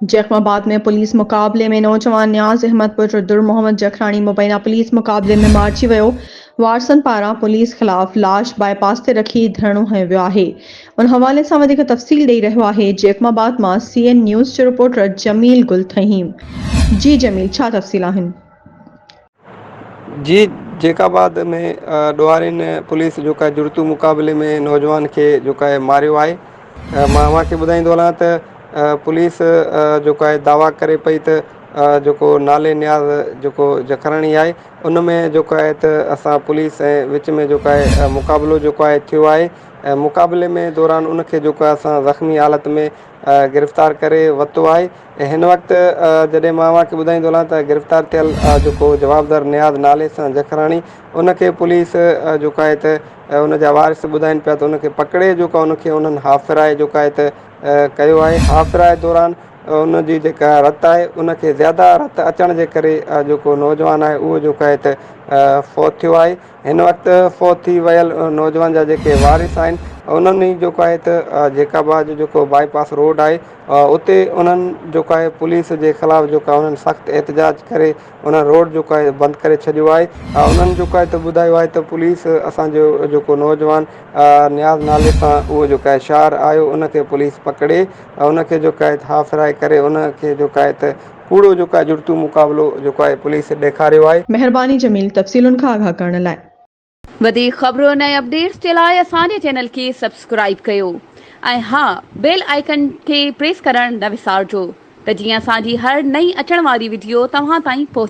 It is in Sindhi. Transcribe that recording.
جيڪب آباد ۾ پوليس مقابلي ۾ نوجوان نياز احمد پٽ در محمد جکراڻي مبينا پوليس مقابلي ۾ مارجي ويو، وارثن پاران پوليس خلاف لاش باء پاس تي رکي ڌرڻو هنيو ويو آهي. ان حوالي سان وڌيڪ تفصيل ڏئي رهيو آهي جيڪب آباد مان سي اين نيوز جو رپورٽر جميل گل ٿهيم. جي جميل ڇا تفصيل آهن؟ جي جيڪب آباد ۾ ڏوهارين پوليس جوڪا جڙتو مقابلي ۾ نوجوان کي جوڪا ماريو آهي مان اوهان کي ٻڌائيندو هلان ته پوليس جوڪا دعويٰ ڪري پئي ته جيڪو نالي نياز جيڪو جکراڻي آهي ان ۾ جيڪو آهي ته اسان پوليس ۽ وچ ۾ جيڪو آهي مقابلو جيڪو آهي ٿيو آهي ۽ مقابلي ۾ دوران ان کي جيڪو آهي اسان زخمي حالت ۾ گرفتار ڪري ورتو آهي ۽ هن وقت جڏهن مان اوهان کي ٻڌائيندو هلان ته گرفتار ٿيل جيڪو جوابدار نياز نالي سان جکراڻي ان کي پوليس جيڪو آهي ته ان جا وارث ٻڌائين پيا ته ان کي پڪڙي جيڪو ان کي انهن هاف فرائي جيڪو آهي ته ڪيو آهي هاف فرائي دوران ان جي جيڪا رت آهي ان کي زياده رت اچڻ جي ڪري جيڪو نوجوان آهي اهو جيڪو آهي ته فوت ٿيو آهي هن وقت فوت ٿي ويل نوجوان جا جيڪي وارث آهن انهن ئي جيڪو آهي ته جيڪب آباد جو جيڪو باء پاس روڊ آهي اتي انهن جيڪو آهي پوليس جي خلاف جيڪو آهي انهن سخت احتجاج ڪري انهن روڊ جيڪو آهي بند ڪري ڇڏيو آهي انهن جيڪو آهي ته ٻڌايو آهي ته پوليس اسان جو جيڪو نوجوان نياز نالي سان اهو جيڪو آهي شهر آيو ان کي پوليس پڪڙي ان کي جيڪو آهي هاف فرائي ڪري ان کي جيڪو آهي ته ڪوڙو جيڪو آهي جڙتو مقابلو جيڪو آهي پوليس ڏيکاريو آهي. مهرباني جميل تفصيلن کان آگاهه ڪرڻ لاء. وڌيڪ خبرن ۽ اپڊيٽس جي لاء اسان جي چينل کي سبسڪرائيب ڪيو ۽ ها بيل آئيڪن کي پريس ڪرڻ نه وسارجو ته جيئن اسان جي هر نئين اچڻ واري وڊيو توهان تائين پهچي.